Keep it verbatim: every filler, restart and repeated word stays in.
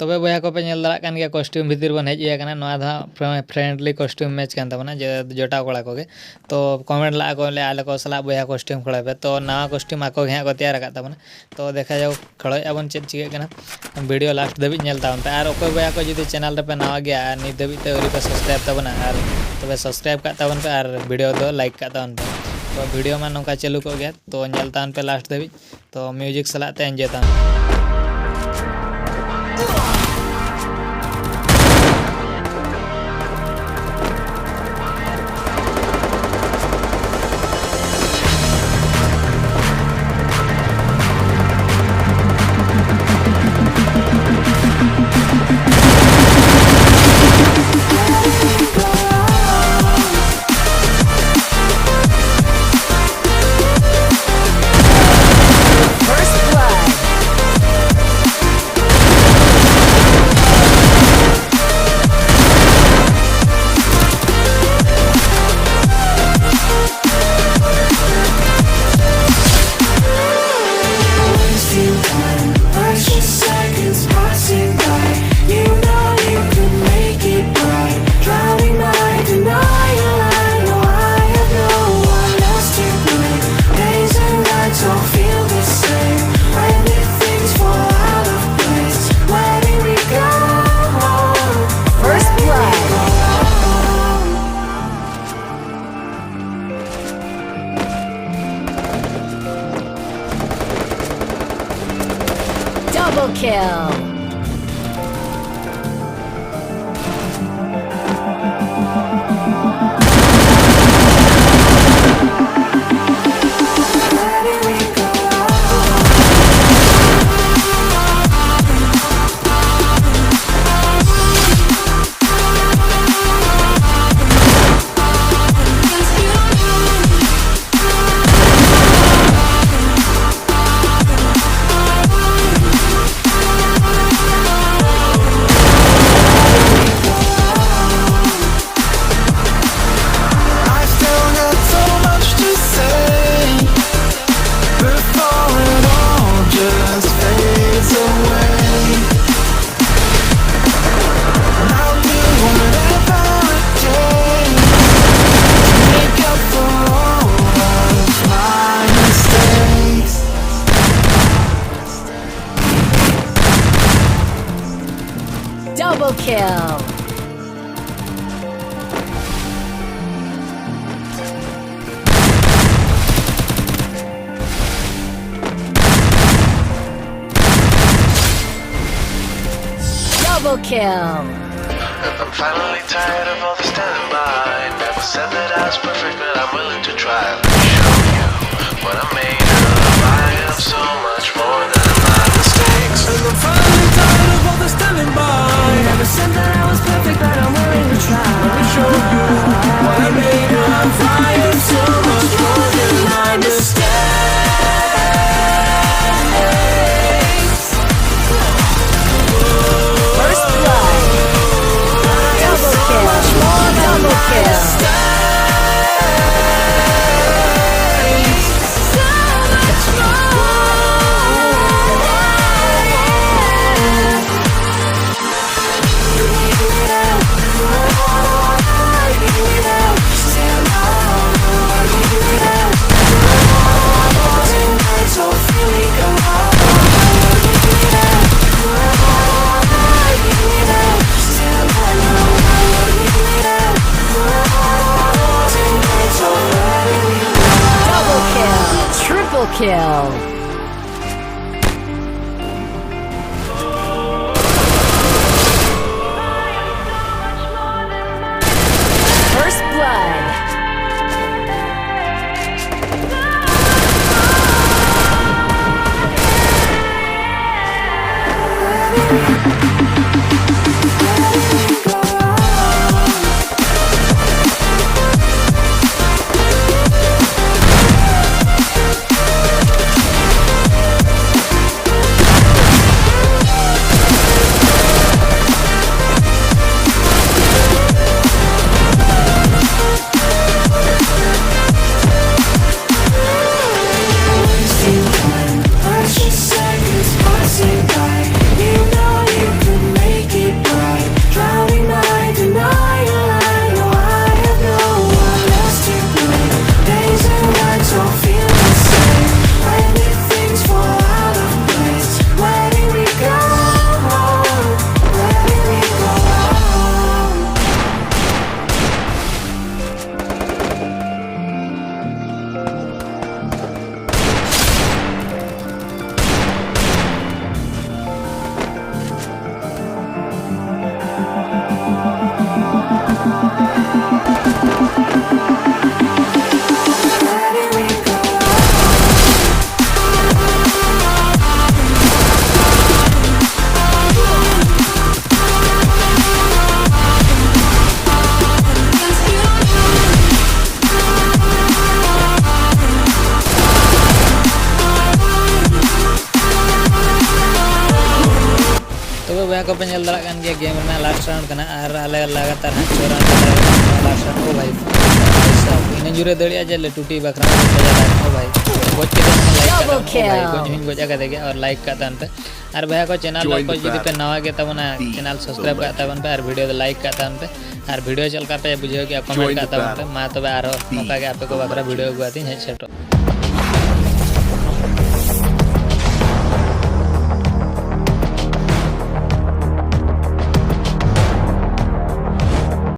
ᱛᱚᱵᱮ ᱵᱚᱭᱦᱟ ᱠᱚᱯᱮ ᱧᱮᱞ ᱫᱟᱲᱮᱭᱟᱜ ᱠᱟᱱ ᱜᱮᱭᱟ, costume ᱵᱷᱤᱛᱤᱨ ᱵᱚᱱ ᱦᱮᱡ ᱤᱭᱟᱹ ᱠᱟᱱᱟ᱾ ᱱᱚᱣᱟ ᱫᱚ ᱦᱟᱸᱜ friendly costume match ᱠᱟᱱ ᱛᱟᱵᱚᱱᱟ, ᱡᱮ ᱡᱚᱴᱟᱣ ᱠᱚᱲᱟ ᱠᱚᱜᱮ᱾ ᱛᱚ comment ᱞᱟᱜᱼᱟ ᱠᱚ, ᱞᱮ ᱟᱞᱮ ᱠᱚ ᱥᱟᱞᱟᱜ ᱵᱚᱭᱦᱟ costume ᱠᱷᱟᱹᱲᱟᱹᱭ ᱯᱮ᱾ ᱛᱚ ᱱᱟᱣᱟ costume ᱟᱠᱚ ᱜᱮ ᱦᱟᱸᱜ ᱠᱚ ᱛᱮᱭᱟᱨ ᱟᱠᱟᱫ ᱛᱟᱵᱚᱱᱟ᱾ ᱛᱚ ᱫᱮᱠᱷᱟ ᱡᱟᱣ, ᱠᱷᱟᱹᱲᱟᱹᱭᱮᱫᱼᱟ ᱵᱚᱱ ᱪᱮᱫ ᱪᱤᱠᱟᱹᱜ ᱠᱟᱱᱟ᱾ Video last ᱫᱷᱟᱹᱵᱤᱡ ᱧᱮᱞ ᱛᱟᱵᱚᱱ ᱯᱮ᱾ ᱟᱨ ᱚᱠᱚᱭ ᱵᱚᱭᱦᱟ ᱠᱚ ᱡᱩᱫᱤ channel ᱨᱮᱯᱮ ᱱᱟᱣᱟ ᱜᱮᱭᱟ ᱟᱨ ᱱᱤᱛ ᱫᱷᱟᱹᱵᱤᱡ ᱛᱮ ᱟᱹᱣᱨᱤ ᱯᱮ subscribe ᱛᱟᱵᱚᱱᱟ, ᱟᱨ ᱛᱚᱵᱮ subscribe ᱠᱟᱜ ᱛᱟᱵᱚᱱ ᱯᱮ ᱟᱨ video ᱫᱚ like ᱠᱟᱜ ᱛᱟᱵᱚᱱ ᱯᱮ᱾ ᱛᱚ video ᱢᱟ ᱱᱚᱝᱠᱟ ᱪᱟᱹᱞᱩ ᱠᱚᱜ ᱜᱮᱭᱟ, ᱛᱚ ᱧᱮᱞ ᱛᱟᱵᱚᱱ ᱯᱮ last ᱫᱷᱟᱹᱵᱤᱡ᱾ ᱛᱚ music ᱥᱟᱞᱟᱜ ᱛᱮ enjoy ᱛᱟᱵᱚᱱ ᱯᱮ᱾ First blood. Double kill. Double kill. I'm finally tired of all the standing by. Never said that I was perfect, but I'm willing to try. Let me show you what I'm made of. I am so much more than my mistakes. And I'm finally tired of all the standing by. Never said that I was perfect, but I'm willing to try. Let me show you what I'm made of. I am so much more than my mistakes. First blood. Double kill. Double kill. Double kill. Triple kill. First blood. ᱵᱚᱭᱦᱟ ᱠᱚᱯᱮ ᱧᱮᱞ ᱫᱟᱲᱮᱭᱟᱜ ᱠᱟᱱ ᱜᱮᱭᱟ, ᱜᱮᱢ ᱨᱮᱱᱟᱜ last round ᱠᱟᱱᱟ ᱟᱨ ᱟᱞᱮ ᱞᱟᱜᱟᱛᱟᱨ ᱦᱟᱸᱜ ᱪᱷᱚ ᱨᱟᱣᱩᱱᱰ ᱠᱟᱛᱮ ᱞᱟᱥᱴ ᱨᱟᱣᱩᱱᱰ᱾ ᱳ ᱵᱷᱟᱭ, ᱵᱷᱟᱭ ᱥᱟᱦᱟᱵ, ᱤᱱᱟᱹ ᱡᱩᱨᱮ ᱫᱟᱲᱮᱭᱟᱜᱼᱟ ᱡᱮ ᱞᱟᱹᱴᱩ ᱴᱤ ᱵᱟᱠᱷᱨᱟ ᱦᱚᱸ ᱠᱟᱡᱟᱠ ᱞᱟᱜᱟᱜᱼᱟ᱾ ᱳ ᱵᱷᱟᱭ, ᱜᱚᱡ ᱠᱮᱫᱮ ᱢᱮ, ᱞᱟᱭᱤᱠ ᱠᱟᱜ ᱛᱟᱵᱚᱱ᱾ ᱳ ᱵᱷᱟᱭ, ᱜᱚᱡ ᱦᱚᱧ ᱜᱚᱡ ᱟᱠᱟᱫᱮ ᱜᱮ ᱟᱨ ᱞᱟᱭᱤᱠ ᱠᱟᱜ ᱛᱟᱵᱚᱱ ᱯᱮ᱾ ᱟᱨ ᱵᱚᱭᱦᱟ ᱠᱚ, ᱪᱮᱱᱮᱞ ᱨᱮ ᱚᱠᱚᱭ ᱡᱩᱫᱤ ᱯᱮ ᱱᱟᱣᱟ ᱜᱮ ᱛᱟᱵᱚᱱᱟ, ᱪᱮᱱᱮᱞ ᱥᱟᱵᱥᱠᱨᱟᱭᱤᱵ ᱠᱟᱜ ᱛᱟᱵᱚᱱ ᱯᱮ ᱟᱨ ᱵᱷᱤᱰᱤᱭᱳ ᱫᱚ ᱞᱟᱭᱤᱠ ᱠᱟᱜ ᱛᱟᱵᱚᱱ ᱯᱮ᱾ ᱟᱨ ᱵᱷᱤᱰᱤᱭᱳ ᱪᱮᱫ ᱞᱮᱠᱟ ᱯᱮ ᱵᱩᱡᱷᱟᱹᱣ ᱠᱮᱜᱼᱟ, ᱠᱚᱢᱮᱱᱴ ᱠᱟᱜ ᱛᱟᱵᱚᱱ ᱯᱮ᱾ ᱢᱟ ᱛᱚᱵᱮ ᱟᱨᱦᱚᱸ ᱱᱚᱝᱠᱟ ᱜᱮ ᱟᱯᱮ ᱠᱚ ᱵᱟᱠᱷᱨᱟ ᱵᱷᱤᱰᱤᱭᱳ ᱟᱹᱜᱩ ᱠᱟᱛᱮᱧ ᱦᱮᱡ ᱥᱮᱴᱮᱨᱚᱜᱼᱟ᱾